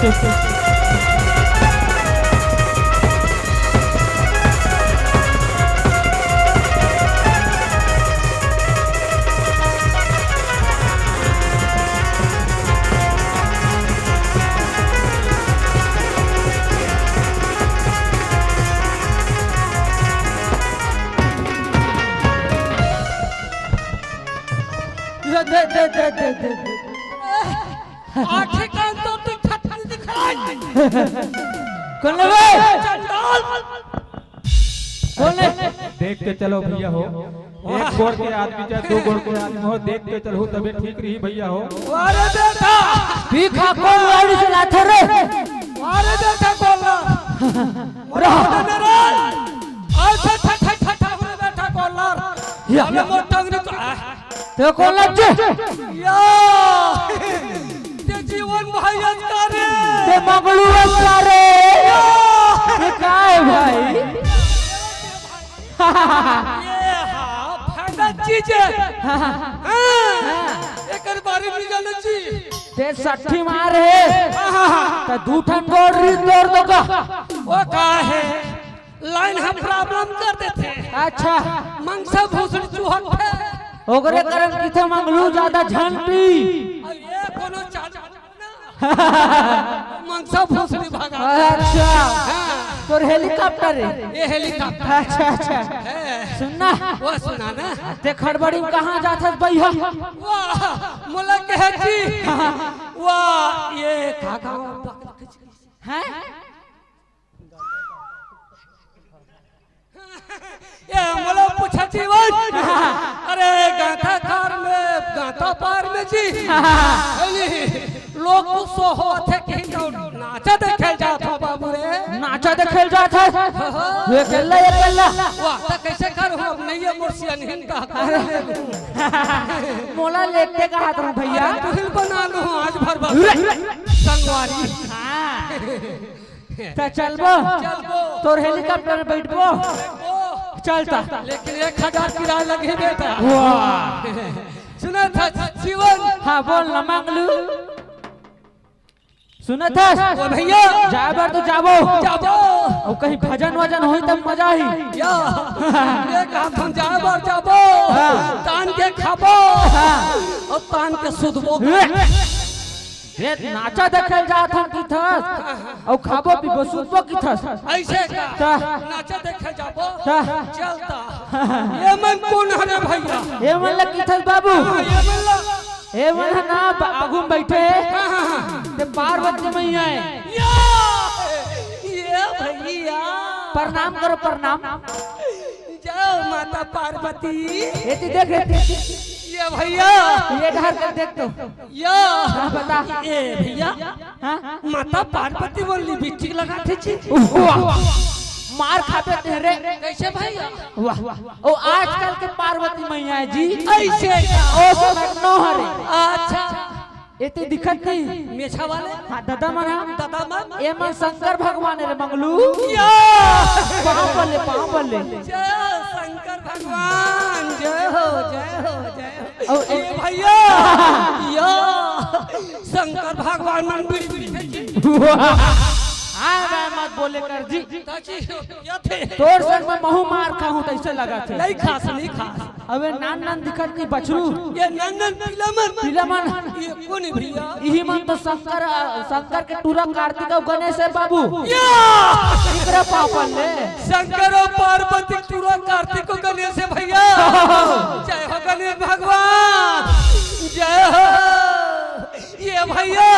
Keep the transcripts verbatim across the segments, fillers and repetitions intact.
दे, दे, दे, दे, दे, दे। आखिर कान तो तू छटनी दिखाई। कौन है बे? चंडाल। कौन है? देख के चलो भैया हो, एक गोड़ के आदमी चाहे दो गोड़ के आदमी हो, देख के चलहू तबे ठीक रही भैया हो। अरे बेटा, ठीक है, कौन गाड़ी चलाथे रे? अरे बेटा, कौन ना? रहा। अच्छा, ठा, ठा, ठा, ठा, अरे बेटा, कौन ना? या, अरे या। मोर टंगरी तो, आ। ते कोन लज्जे? या! ते जीवन भाई अस का रे? ते मंगलू अस का रे? या! ये का है भाई? ये हा, फायदा चीज है। हाँ, हाँ। हाँ। हाँ। एकर बारे में जाने जी। ते सट्ठी मार है। हाँ, हाँ, हाँ। ते दू ठन गोड़ री तोड़ दो का। वो का है? लाइन ह प्रॉब्लम कर देथे। अच्छा। मंगसा भूसड़ी चुहकथे। ओकरे करन किथे मंगलू जादा झन पी। अउ ये कोनो चाल ना। मंगसा भूसड़ी भगा। अच्छा। हाँ। तोर हेलीकॉप्टर हे? ये हेलीकॉप्टर। अच्छा, अच्छा। है। सुन ना। वो सुना ना। ते खड़बड़ी में कहाँ जाथस भैया? वाह, मोला कहे जी। वाह, ये का गाँव? हैं? ये मोला पूछा जीवन। अरे गांथा खार में, गांथा पार में जी। अरे लोग को सो होथे कि तो नाचा देखे जात हो बाबू रे। नाचा देखे जात है। हाँ, हाँ। ये गल्ला, ये गल्ला। वाह, तो कैसे करूँ अब नहीं है मोर सियानहीन का। अरे। मोला लेते का हाथ में भैया। अरे तुहिल बना लूँ आज भर बस। संगवारी। हाँ। त चलबो? चलबो। तोर हेलीकॉप्टर में बैठबो? बैठबो। चल त। लेकिन एक हजार किराया लगही बेटा। वाह। सुनत हस जीवन। हाँ, बोल ना मंगलू। सुनत हस? ओ भैया। जाए बर तो जाबो। जाबो। अउ कहीं भजन वजन होही तब मजा ही। या। एक हाथ हम जाए बर जाबो। हाँ। तान के खाबो। हाँ। अउ तान के सुतबो। ए। ये नाचा देखे ल जात हन किथस, अउ खाबो पीबो सुतबो किथस। ऐसे का? त? नाचा देखे जाबो? त? चलता। ये मन कोन हरे भैया? ये मन ल किथस बाबू? हाँ, ये मन ल। ये मन ह ना ब-, आगू में बैठे हे। हाँ, हाँ, हाँ। ते पार्वती मैया हे। या, ये भैया। प्रणाम करो, प्रणाम। जय माता पार्वती। एती देख, एती। ये भैया। ये डहर कर देख तो। या। हाँ, बता। ए भैया। हाँ? माता पार्वती वो लिपस्टिक लगाथे जी। वाह। मार खाबे ते रे। कैसे भैया? वाह। ओ आजकल के पार्वती मैया हे जी। ऐसे का? ओ समय नो हरे। अच्छा। एती दिखत नहीं। मेछा वाले? हाँ, दादा मन। दादा मन? ये मन शंकर भगवान रे मंगलू। या। पाँव पल्ले, पाँव पल्ले। जय शंकर भगवान, जय हो, जय हो, जय हो। ओ, ए भैया, या शंकर भगवान मन बीड़ी पीथे जी। हाँ, मैं मत बोले कर जी। ताकि या थे। तोर संग में महू मार खाहूँ, तैसे लगा थे। नहीं खास, नहीं खास। अबे नान नान दिखत नहीं बछरू। ये नान नान पीला मन। पीला मन। ये कोन हे भैया? इही मन तो शंकर, अ, शंकर के टूरा कार्तिक अउ गणेश हे बाबू। या! इकरा पापन ले। शंकर अउ पार्वती टूरा कार्तिक अउ गणेश हे भैया। जय हो गणेश भगवान। जय हो। ये भैया।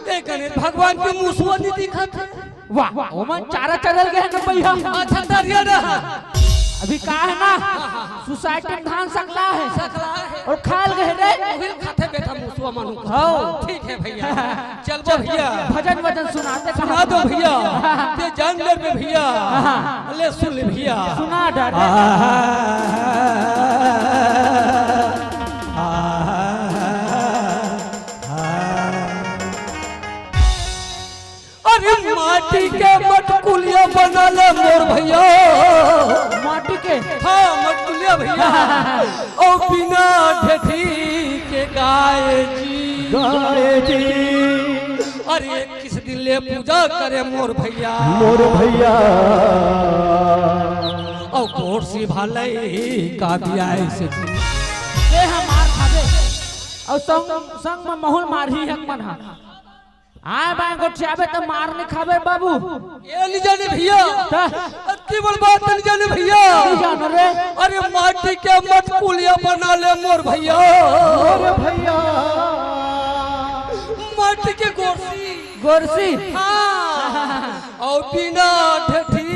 ये गणेश भगवान के मुसवा नहीं दिखत हे। वाह, वाह, ओमन चारा चरल गए हे ना भैया। अच्छा, दरिया ना। अभी का हे ना, सोसाइटी में धान सकला हे। सकला हे। अउ खाल गए रे। उहिल खाथे बेटा मुसवा मनु। हाँ। ठीक हे भैया। चलबो भैया। भजन वजन सुनाते सुना दो भैया। ते जान डर में भैया। ले सुन ले भैया। सुना डर। अरे माटी के मटकुलिया बना ले मोर भैया। माटी के? हाँ, मटकुलिया भैया। ओ बिना ढेठी के गाय जी। गाय जी। अरे ले पूजा करे मोर भैया। मोर भैया। अउ गोरसी भा लइका बियाहे से जी। ले हम मार खाबे। अउ संग, संग में महूं ल मारही हक मन हा। आय बाय गोठियाबे त मार नइ खाबे बाबू। ए नइ जाने भैया। त? अतकी बड़ बात नइ जाने भैया। नइ जानो रे। अरे माटी के मटकुलिया बना ले मोर भैया। मोर भैया। माटी के गोरसी। गोरसी? हाँ। अउ बिना ढेठी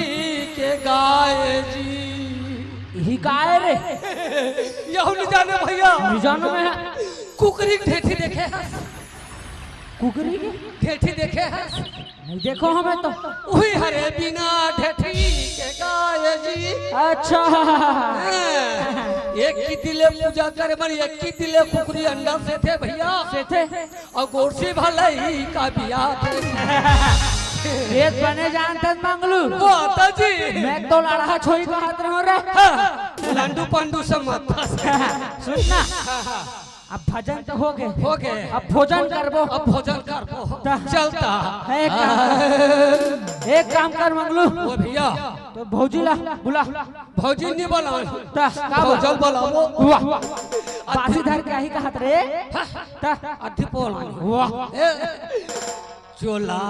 के गाय जी। इही गाय रे। यहू नइ जाने भैया। नइ जानो मैं। कुकरी के ढेठी देखे हस? कुकरी के? ढेठी देखे हस? नइ देखो हमें तो। उही हरे बिना ढेठी के गाय जी। अच्छा। हाँ। एक की दिले पूजा करे मन, एक की दिले कुकरी अंडा सेथे भैया। सेथे? अउ गोरसी भा लइका बियाथे। ये बने जानथस मंगलू। वो आता जी। मैं तो लड़हा छोई कहत रहूं रे। हाँ, लंडू पंडू से मत फंस। सुन ना। हाँ, हाँ। अब भजन तो हो गे। हो गे। अब भोजन करबो। अब भोजन करबो। त-, चलता। एक काम, एक काम कर मंगलू। वो भैया। तोर भौजी ला बुला। भौजी नइ बुलावंव। त का भौजल बुलावंव? वाह। बासी धर के आही कहत रे। हाँ। त अद्धी पोला। वाह। ए, चोला।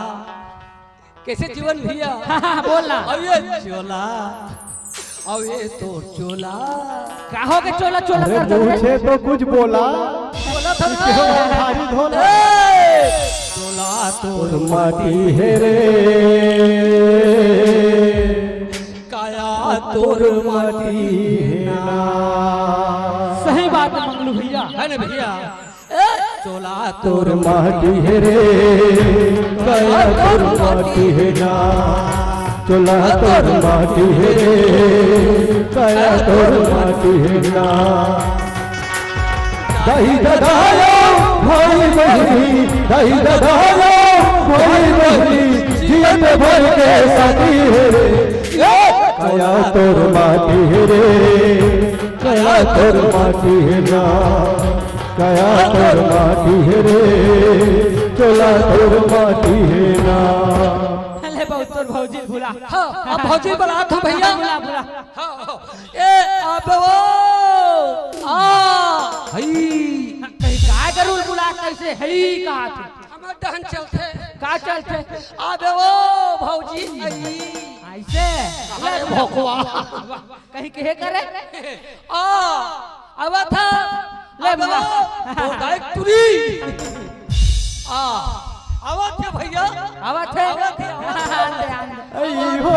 कइसे जीवन भैया? हाँ, हाँ, बोल ना। अउ ये चोला। अउ ये तोर चोला। का हो गे चोला, चोला अरे करत रे? मुझे तो कुछ बोला। बोला था ना। क्यों भारी धोला? ए! चोला तोर माटी हे रे। काया तोर माटी हे ना। सही बात है मंगलू भैया। है ना भैया? ए, चोला तोर माटी हे रे, काया तोर माटी हे ना। चोला तोर माटी हे रे, काया तोर माटी हे ना। दाई ददा हो भाई बहिनी, दाई ददा हो भाई बहिनी, जियत भर के साथी हे रे। ए, काया तोर माटी हे रे, काया तोर माटी हे ना। काया तोर माटी हे रे, चोला तोर माटी हे ना। अरे बहुत तोर भौजी बुला। हाँ, अब भौजी बुला था भैया। बुला, बुला। हाँ, हाँ। ए, आबे वो। आ, हई। कहीं काय गरुड़ बुला कइसे हई कहा थे? हमर डहन चलथे। का चलथे? आबे वो भौजी आई। अइसे? अरे भोकवा। कहीं कहे करे? आ, आवत हे। ले अबे बुला। वो, वो दाई टुरी। आ, आवत हे भैया। आवत हे। आवत हे, आवत हे। आन दे, आन दे। आई हो।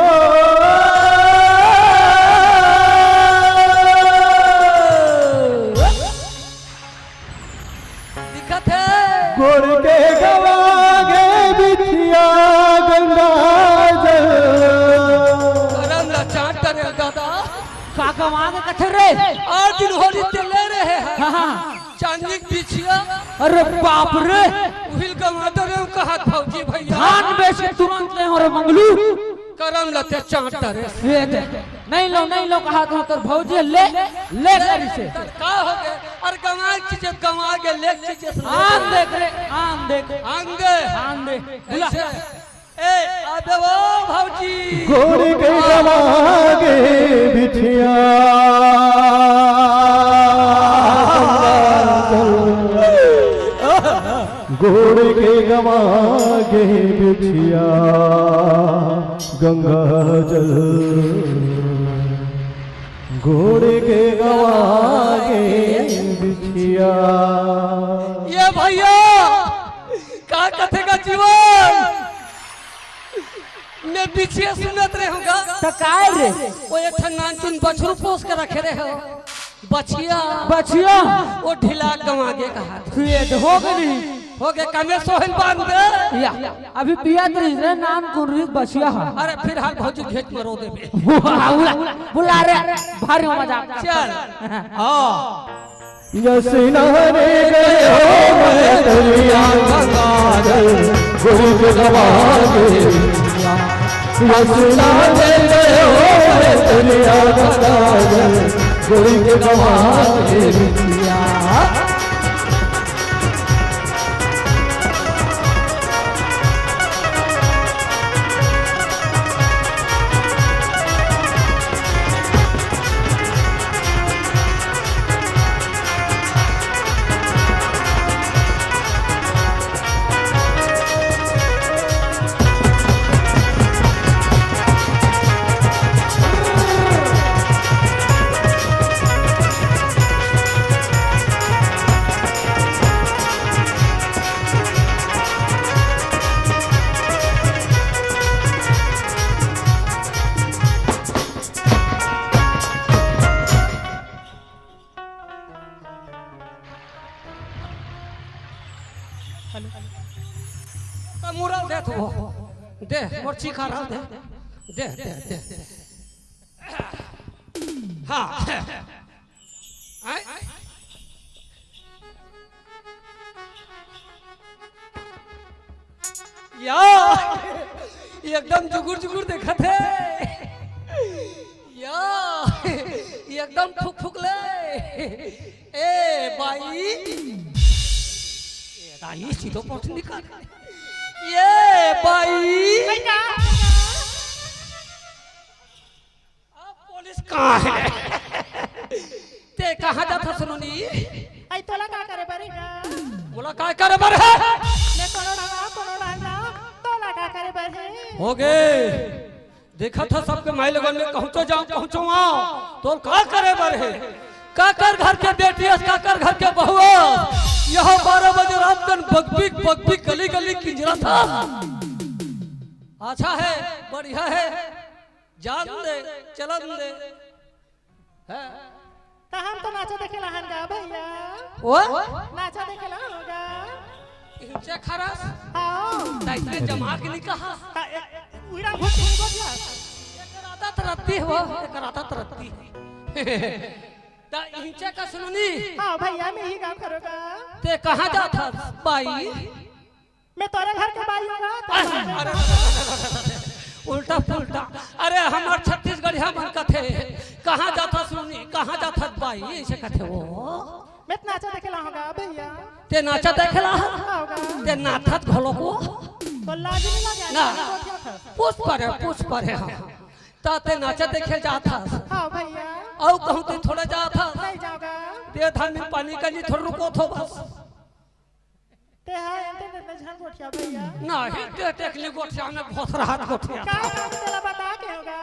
दिखत हे। गोड़ के गवा गे बिछिया गंगा जल। करम ला चाट रे दादा। का गवा गे कथे रे? आठ दिन होली ते ले रहे हैं। हाँ, हाँ। चांदी के बिछिया। अरे बाप रे। उहिल गवा दे रे कहत भौजी भैया। धान बेच के तुरंत ले हो रे मंगलू। करम ला ते चाट रे। ये दे। नहीं लो, नहीं लो, कहा था तोर भौजी ले, ले करी से। का हो गे? अरे गंवा के चीज गंवा गे, ले के चीज ले। आन देख रे, आन देख। आन दे। आन दे। बुला। कैसे? ए, आ दे वो भौजी। गोड़ के गंवा गे बिछिया। गोड़ के गंवा गे बिछिया गंगा जल, गोड़ के गंवा गे बिछिया। ये भैया, का कथे का जीवन में बिछिया सुनत रहे होगा? त काय रे? वो एक ठन नानचुन बछरू पोस के रखे रहे हो। बछिया। बछिया? वो ढिला गंवा गे कहा। ये तो हो गई। हो गए, कमे सोहन बांध दे। या, अभी पिया तो इधर नानचुन रही बछिया है। अरे फिलहाल भौजी घेट में रो देबे। बुला, बुला रे, भारी मजाक करता। चल। हाँ। यसिना रे गए हो मैं तरिया गंगाधर, गुरु के गवा दे। यसिना रे गए हो मैं तरिया गंगाधर, गोड़ के गंवा गे बिछिया। दे, मोर चीखा रहा, दे। दे, दे, दे। हाँ। आय? या, एकदम जुगुर जुगुर देखत हे। या, एकदम फुक फुक ले। ए बाई, ए दाई, सीधो पट निकाल। ए बाई। भैया। अब पुलिस कहाँ हे? ते कहाँ जाथस नोनी? अई तोला का करे बर हे गा? मोला का करे बर हे? मैं कोनो ढंग, कोनो ढंग, तोला का करे बर हे? होगे। देखत हस सबके माई लोगन में कहूँ तो जाऊँ, कहूँ तो आऊँ। तोर का करे बर हे? काकर घर के बेटी हस, काकर घर के बहू हस? यह बारह बजे रात कन बकबिक, बकबिक गली गली किंजरत हस। अच्छा हे, बढ़िया हे। जान दे, चलन दे। हाँ। त हम तो नाचा देखे ला हन गा भैया। ओ? नाचा देखे ला हन गा। इहचे खरस? हाँ। त इसने जमा के नहीं कहा। त ए-, उइड़ा घुट के नहीं बोलिया। एकर आदत रत्ती हो, एकर आदत रत्ती। त इहचे का सुननी? हाँ भैया, मैं ही गाँव खरो गा। ते कहाँ जात हस, बाई? मैं तोरे घर के बाई हूँ ना, तो अरे, अरे, अरे, अरे, अरे, उल्टा पुल्टा। अरे, हमर छत्तीसगढ़िया मन कथे, "कहाँ जाथस नोनी, कहाँ जाथस बाई?" ऐसे कथे वो। मैं तो नाचा देखे ला हूँ गा भैया। ते नाचा देखे ला? हाँ गा। ते नाथत घलो को? तो लाज नहीं लगे, ना। नाचा देखे था। पूछ परे, पूछ परे हम। ता ते नाचा देखे जाथस? हाँ भैया। अउ कहूँ ते थोड़ा जाथस? नहीं जाओगा। ते धान में पानी का नहीं थोड़ा रुको थो बस। ते हा एंते तेतने झन गोठिया भैया। नहीं, ते तेकली गोठिया में भोसरात गोठिया। का काम तेला बता के होगा?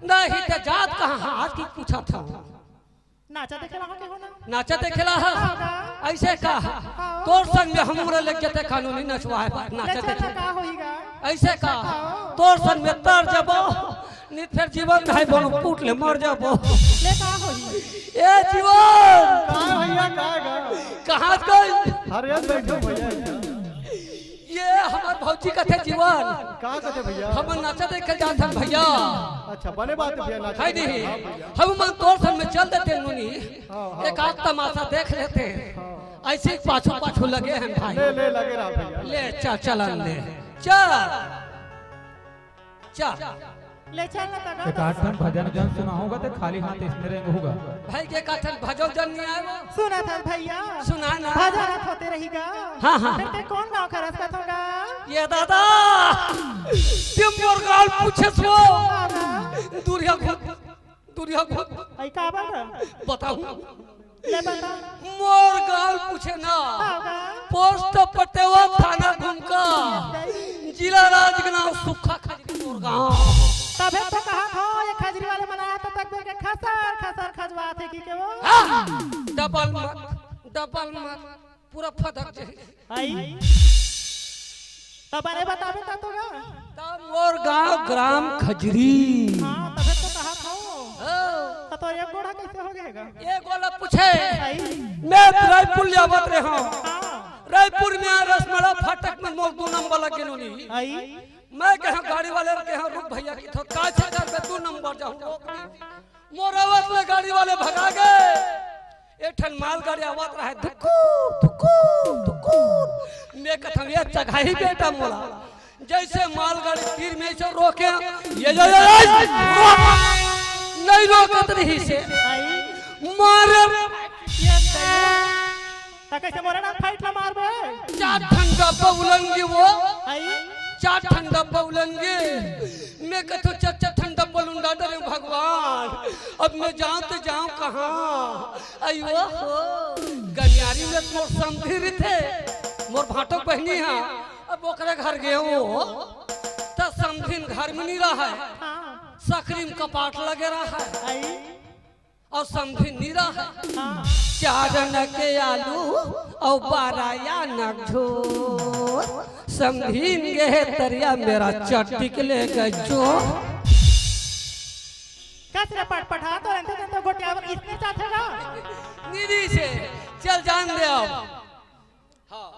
नहीं, ते जात कहाँ हा? आज की पूछा था। नाचा देखे ला हो के हो ना? नाचा देखे ला हा? हाँ, हाँ। ऐसे का? हाँ। तोर संग में हमरा लग जते कानूनी नचवाए पर नाचा ले चल देखे। ना, का होईगा? ऐसे का? हाँ। तोर संग में तर जबो। नहीं फिर जीवन में है बोलो, कूट ले, मर जाबो। ले का होई? ए जीवन! का भैया, का गा? कहाँ गई? अरे बैठो भैया। ये हमार भौजी कथे जीवन। का कथे भैया? हम नाचा देखे जात हन भैया। अच्छा, बने बात है भैया, नाचा है देखे। नहीं? हाँ भैया। हम मन तोर संग में चल देते नोनी। हाँ, हाँ। एक आध तमाशा देख लेते। हाँ। ऐसे ही पाछू पाछू लगे हैं भाई। ले, ले, लगे रहा भैया। ले, चल, चलन ले। चल। चल। ले चल ना तगा एक आध ठन भजन जन सुनाहूँगा ते खाली हाथ इसने रेंग होगा। भाई के का ठन भजो जन नहीं आए वो? सुना था भैया। सुना ना। भजन होते रहीगा। हाँ, हाँ। फिर ते कौन गाँव का रस्ता थोड़ा? ये दादा। ते मोर गाल पूछे सो। हाँ, हाँ। दूरिया घुट, दूरिया घुट। आई का बात है? बताऊँ। ले बता। मोर गाल पूछे ना। हाँ, हाँ। पोस्ट पटेवा थाना घुमका। जिला राजगनाव सुखा खजरी मोर गाँव। तभे तो कहा था ये खजरी वाले मनाया तो तक बेर के खसर खसर खजवा थे की के वो। हाँ, डबल मत, डबल मत, पूरा फदक जे। आई। तब अरे बताबे ता तो गा। तब मोर गाँव ग्राम खजरी। हाँ, तबे तो कहा था। हाँ। तो तोर एक गोड़ा कैसे हो गएगा? एक गोड़ा पूछे। आई। मैं रायपुर ले आवत रहे हूँ। हाँ। रायपुर में रसमड़ा फाटक में मोर दो नंबर लगे नोनी। आई। मैं कहा गाड़ी वाले के यहाँ रुक भैया की थो का छे कर दो नंबर जाऊँ। मोर आवत ले गाड़ी वाले भगा गए। एक ठन मालगाड़ी आवत रहे, धुकुर, धुकुर, धुकुर। मैं कथम, "ये चघाही बेटा मोला।" जैसे मालगाड़ी तीर में से रोके, ये, ये, ये, ये, रोक। नहीं रोकत रही से। मारे। ये सही। त कैसे मोरे ना फाइट ला मारबे? चार ठन डब्बा उलंगी वो। आई। चार ठन डब्बा उलंगी। मैं कथो चार चार ठन डब्बा लुंडा डरे भगवान। अब मैं जाऊं तो जाऊं कहाँ? अयो हो, गनियारी में मोर समधी रहिथे, मोर भाटो बहिनी हा। अब ओकरे घर गए हो, त समधिन घर में नहीं रहा है। हाँ। सकरी में कपाट लगे रहा है। आई। अउ समधिन नी रहय। हाँ। चार आना के आलू अउ बारह आना के झोर। समधिन गे हे तरिया मेरा चट्टी के ले गए चोर। कस रे पटपटा, तो रहते तो गोटिया में इसकी साथ है ना? निधि से चल जान दे अब। हाँ।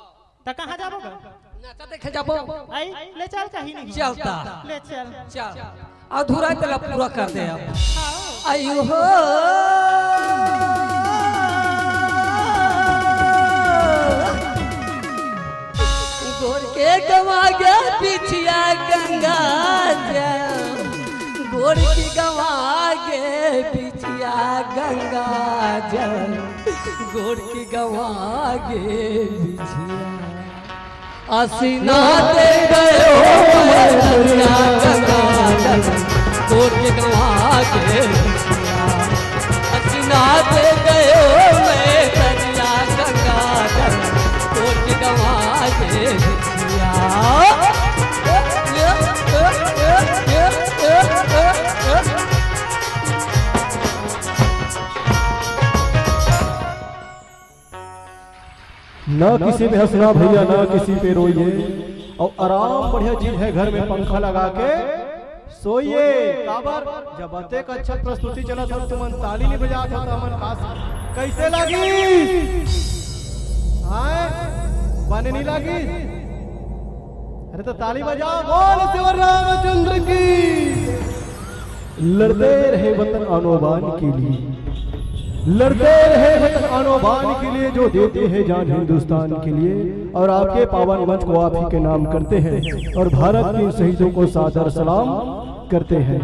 त कहाँ जाबो गा? नाचा देख थे जाबो। आई, ले चल, कहीं नहीं। चलता। ले चल। चल। अधूरा तेला पूरा कर दे अब। आयो हो। गोर के गवा गे बिछिया गंगा जल, गोर के गवा गे बिछिया गंगा जल, गोर के गवा गे बिछिया। असीना दे गयो मैं तरिया गंगा जल, गोर के गवा गे बिछिया। असीना दे गयो मैं तरिया गंगा जल, गोर के गवा गे बिछिया। ना किसी पे हंसना भैया, ना किसी पे रोइए, और आराम बढ़िया चीज है, घर में पंखा लगा के सोइए। काबर जब अतेक अच्छा प्रस्तुति चलत हे, तुमन ताली नहीं बजात हो, तो हमन का, कैसे लागी? हाँ, बने नहीं लागी? अरे तो ताली बजाओ, बोल शिव रामचंद्र की। लड़ते रहे वतन आनो बान के लिए, लड़ते रहे वतन आनो बान के लिए, जो देते हैं जान हिंदुस्तान के लिए। और आपके पावन मंच को आप ही के नाम करते हैं और भारत के इन शहीदों को सादर सलाम करते हैं।